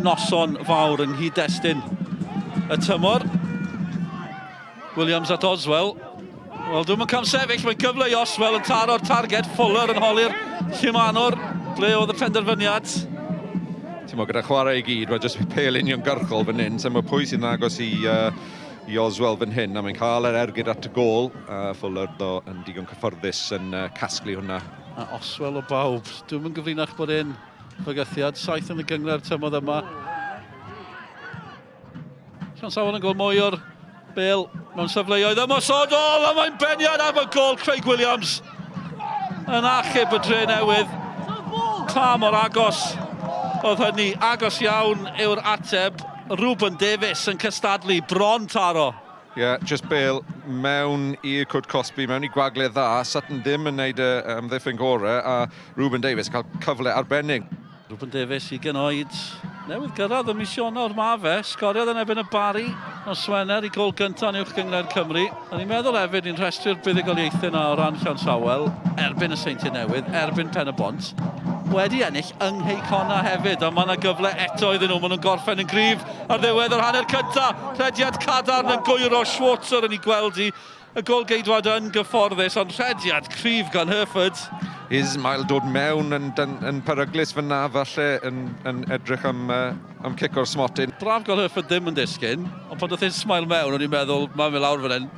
noson fawr yng nghyd-destun y tymor. Williams at Oswell. Wel, dwi'n yn camsefyll, mae'n gyfle i Oswell yn taro'r targed. Fuller yn holi'r llumanwr. Ble oedd y penderfyniad? Ti'n gyda chwarae i gyd, mae jyst pêl uniongyrchol fan hyn. Sa'n pwy sy'n agos i, uh, i Oswell fan hyn, a mae'n cael yr ergyd at y gôl. Fuller, ddo, yn digon cyfforddus yn uh, casglu hwnna. A Oswell o bawb. Dwi'n yn gyfrinach bod e'n fygythiad. Saith yn y gynghrair tymor yma. Llansawel yn gweld mwy o'r bel mewn safleoedd ymosodol a mae'n beniad am y gol Craig Williams yn achub y dre newydd. Pa mor agos oedd hynny, agos iawn yw'r ateb. Ruben Davies yn cystadlu, bron taro. Ie, yeah, just bel mewn i'r cwrt cosbi, mewn i gwagle dda. Sutton ddim yn neud y amddiffyn gorau, a Ruben Davies yn cael cyfle arbennig. Ruben Davies, 20 oed, newydd gyrraedd ym mis Ionawr ma fe, sgoriodd yn erbyn y Barri nos Wener i gol gyntaf yn Uwch Gynghrair Cymru. O'n i'n meddwl hefyd, ni'n rhestru'r buddugoliaethau yna o ran Llansawel, erbyn y Seintiau Newydd, erbyn Pen y Bont, wedi ennill yng Nghei Connah hefyd, a mae yna gyfle eto iddyn nhw, maen nhw'n gorffen yn gryf ar ddiwedd yr hanner cyntaf. Rhediad cadarn yn gwyro Schwarzer yn ei gweld hi. Y gôl-geidwad yn gyfforddus, ond rhediad cryf gan Hereford. Ismail dod mewn yn, yn, yn peryglus fyna, falle yn, yn edrych am, uh, am cic o'r smotyn. Braf gael Hereford ddim yn disgyn, ond pan ddoth Ismail mewn, o'n i'n meddwl, mae'n mynd lawr fan hyn.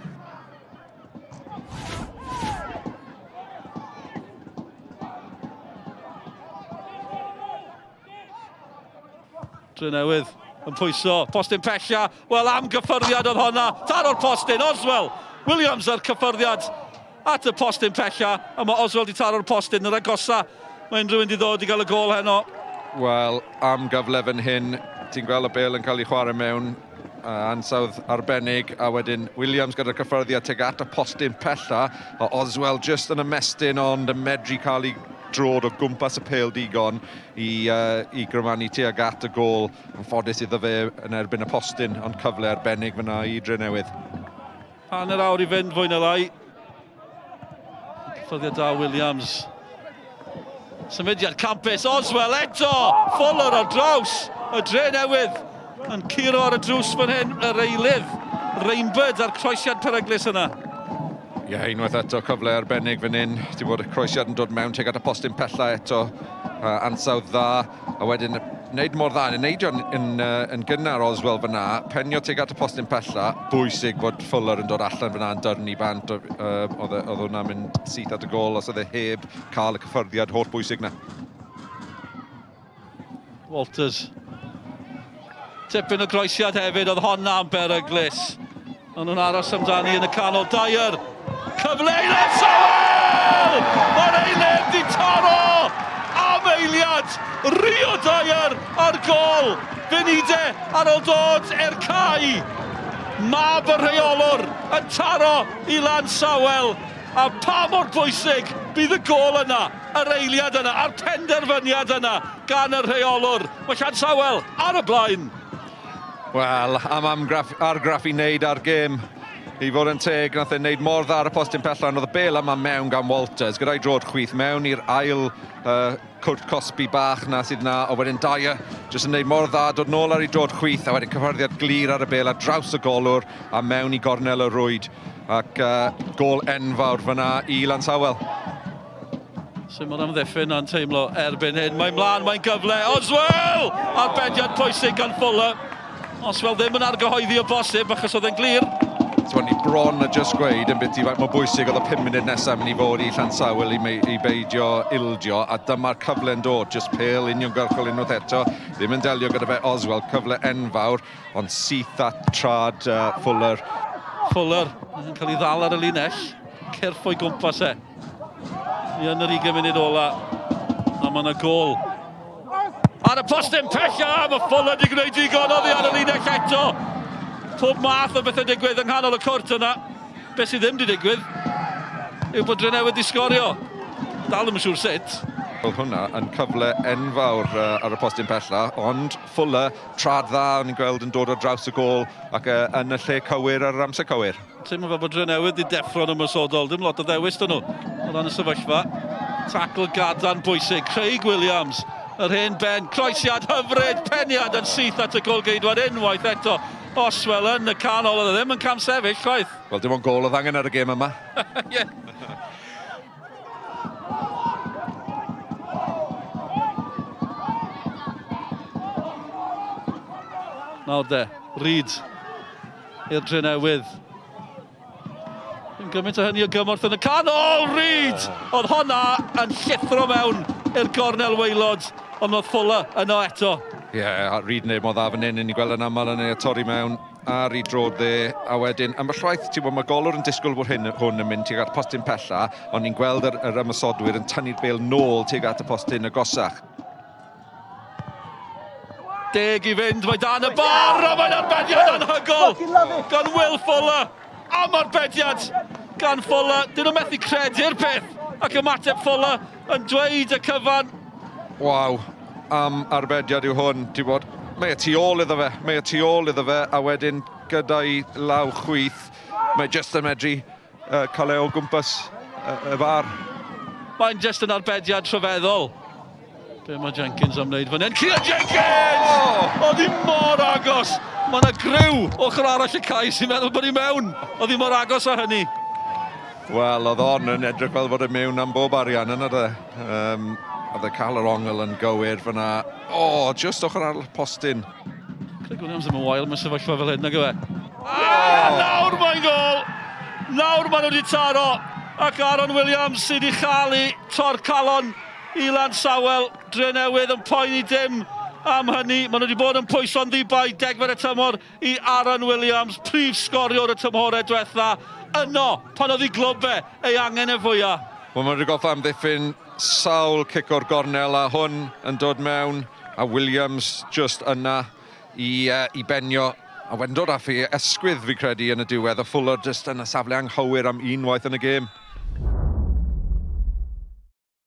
Drenewydd yn pwyso, postyn pella, wel am gyffyrddiad oedd honna, taro'r postyn, Oswell, Williams ar cyffyrddiad at y postyn pella, a mae Oswell di taro'r postyn yr agosa mae unrhyw un di ddod i gael y gol heno. Wel, am gyfle fan hyn, ti'n gweld y bel yn cael ei chwarae mewn ansawdd arbennig, a wedyn Williams gyda'r cyffyrddiad tuag at y postyn pella, a Oswell jyst yn ymestyn ond yn medru cael ei drod o gwmpas y pêl digon i, uh, i grymanu tuag at y gôl. Yn ffodus iddo fe yn erbyn y postyn, ond cyfle arbennig fyna i Drenewydd. Hanner awr i fynd fwy na lai. Cyffyrddiad da Williams. Symudiad campus, Oswell eto! Fuller ar draws y dre newydd yn curo ar y drws fan hyn, yr eilydd, Rainbird a'r croesiad peryglus yna. Ie, yeah, unwaith eto, cyfle arbennig fan hyn. Ti'n bod y croesiad yn dod mewn tuag at y postyn pella eto. Uh, ansawdd dda, a wedyn wneud mor dda, yn neidio yn, yn, uh, yn gynnar Oswell fyna, penio tuag at y postyn pella, bwysig bod Fuller yn dod allan fyna yn dyrnu bant, uh, oedd, e, oedd hwnna'n mynd syth at y gol os oedd e heb cael y cyffyrddiad holl bwysig na. Walters. Tipyn o groesiad hefyd, oedd honna am beryglus. Ond nhw'n aros amdani yn y canol. Dyer! Cyfle i Llansawel! Mae'r eiled di taro! Am eiliad! Rio Dyer ar gol! Funide ar ôl dod i'r cae! Mab y rheolwr yn taro i Lansawel. A pa mor bwysig bydd y gôl yna, yr eiliad yna, a'r penderfyniad yna gan y rheolwr. Mae Llansawel ar y blaen. Wel, am amgraff, argraff i wneud ar gêm. I fod yn teg, nath e wneud mor dda ar y postyn pella, ond oedd y bel yma mewn gan Walters, gyda'i drod chwith mewn i'r ail uh, cwrt cosbi bach na sydd na, a wedyn Dyer jyst yn wneud mor dda, dod nôl ar ei drod chwith, a wedyn cyffyrddiad glir ar y bel ar draws y golwr a mewn i gornel y rwyd. Ac uh, gol enfawr fyna i Lansawel. Sut mae'r amddiffyn na'n teimlo erbyn hyn? Mae'n mlaen, mae'n gyfle. Oswell! Arbediad pwysig gan Fuller. Oswell ddim yn argyhoeddi o bosib achos oedd e'n glir. Ti'n ni bron a just gweud yn beth i faint mor bwysig oedd y 5 munud nesaf mynd i fod i Llansawel i, i beidio ildio, a dyma'r cyfle'n dod, just pêl uniongyrchol unwaith eto, ddim yn delio gyda fe Oswell, cyfle enfawr, Ond syth at trad uh, Fuller. Fuller yn cael ei ddal ar y linell. Cyrff o'i gwmpas e. Ni yn yr 20 munud ola. A mae yna gol. Ar y postyn pella, mae Fuller wedi gwneud digon oddi ar y linell eto. Pob math o bethau digwydd yng nghanol y cwrt yna. Beth sydd ddim wedi digwydd yw bod Drenewydd wedi sgorio. Dal ddim yn siŵr sut. Oedd hwnna yn cyfle enfawr ar y postyn pella, ond Fuller Trad dda o'n i'n gweld yn dod ar draws y gôl ac uh, yn y lle cywir ar yr amser cywir. Teimlo fel bod Drenewydd wedi deffro'n ymosodol, dim lot o ddewis dyn nhw o ran y sefyllfa. Tacl gadarn bwysig, Craig Williams. Yr hen ben, croesiad hyfryd, peniad yn syth at y golgeidwad unwaith eto. Oswell yn y canol, oedd e ddim yn camsefyll chwaith. Wel, dim ond gol oedd angen ar y gêm yma. yeah. Nawr de, Reid i'r Drenewydd. Dim gymaint o hynny o gymorth yn y canol, Reid! Oedd honna yn llithro mewn i'r gornel waelod, ond oedd Fuller yno eto. Ie, yeah, Reid yn neud mor dda fan hyn, ni'n gweld yn aml yn ei torri mewn ar ei drod dde, a wedyn, ambell waith, ti'n bod, mae golwr yn disgwyl bod hyn, hwn yn mynd tuag at postyn pella, ond ni'n gweld yr, yr ymosodwyr yn tynnu'r bel nôl tuag at y postyn agosach. Deg i fynd, mae dan y bar, a mae'n arbediad anhygol gan Will Fuller. Am arbediad gan Fuller. Dyn nhw methu credu'r peth, ac ymateb Fuller yn dweud y cyfan. Waw, am arbediad yw hwn. Ti'n bod, mae e tu ôl iddo fe, mae e tu ôl iddo fe, a wedyn gyda'i law chwith, mae jyst yn medru uh, cael e o gwmpas uh, y bar. Mae'n jyst yn arbediad rhyfeddol. Be mae Jenkins am wneud fan hyn? Cian Jenkins! Oh! Oedd hi mor agos! Mae yna griw ochr arall y cae sy'n meddwl bod hi mewn. Oedd hi mor agos â hynny. Wel, oedd on yn edrych fel bod e mewn am bob arian yna de. Um, oedd e cael yr ongl yn gywir fyna. O, oh, just ochr arall postyn. Craig Williams ddim yn wael mewn sefyllfa fel hyn, nag yw e? A nawr mae'n gol! Nawr maen nhw wedi taro! Ac Aaron Williams sydd wedi chael ei tor calon i Lansawel. Drenewydd yn poeni dim am hynny. Maen nhw wedi bod yn pwyso'n ddibai degfed y tymor i Aaron Williams, prif sgoriwr y tymhorau diwetha, yno pan oedd ei glwb e ei angen e fwya. Wel, maen nhw wedi gorfod amddiffyn sawl cic o'r gornel a hwn yn dod mewn a Williams just yna i, uh, i benio a wedyn dod â fi esgwydd fi credu yn y diwedd a Fuller just yn y safle anghywir am unwaith yn y gêm.